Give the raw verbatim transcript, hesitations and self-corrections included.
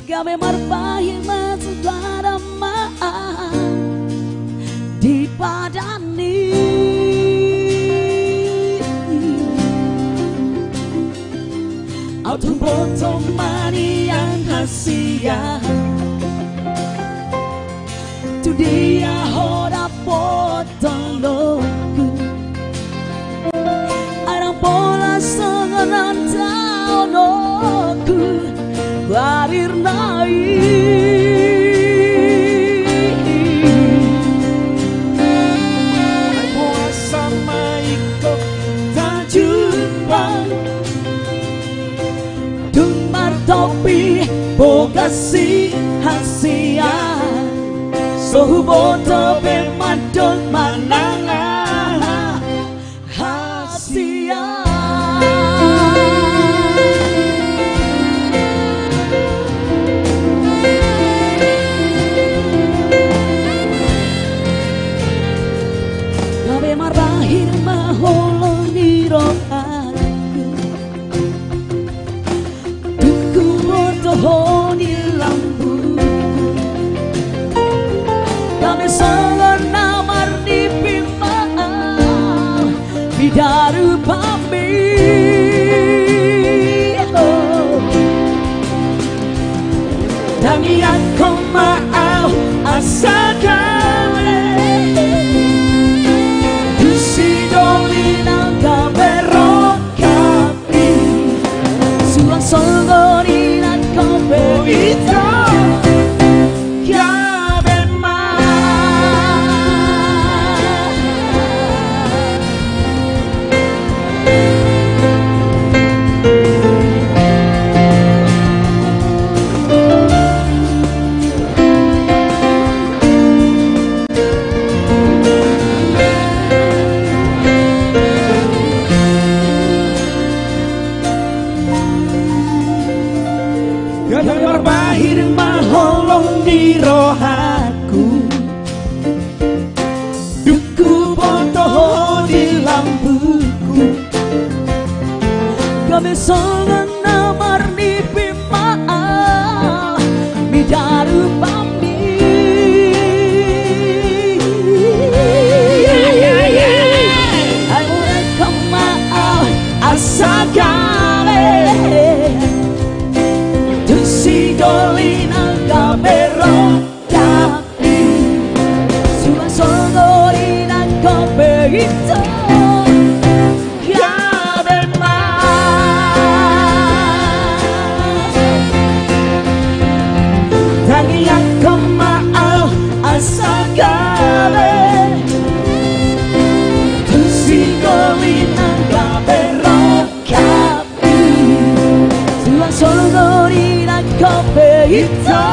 Gabe marbahir ma tu Tuhan ma au di padan i. Au tumboto ma nian hasian tu dia ho dapot tolongku. Ai ndang pola songon na taononku barirna i. Ai boasa ma ingkon tajumpa dung martopi boga sihasian. So huboto be mandok manang aha hasian. Gabe marbahir ma holong ni rohangku dung huboto ho di lambungku. Gabe songon na marnipi ma au mida rupami. Tangiangkon ma au asa gabe tu si doli na gabe rongkap i. Suang songon i nangkon pe hita gabe ma. Gabe marbahir ma holong ni rohangku dung huboto ho di lambungku. Gabe songon na marnipi ma au mida rupami. Ai murangkon ma au asa gabe tu si doli na gabe rongkap i. Suang songon i nangkon pe hita gabe ma. Tangiangkon ma au asa gabe tu si doli na gabe rongkap i. Suang songon i nangkon pe hita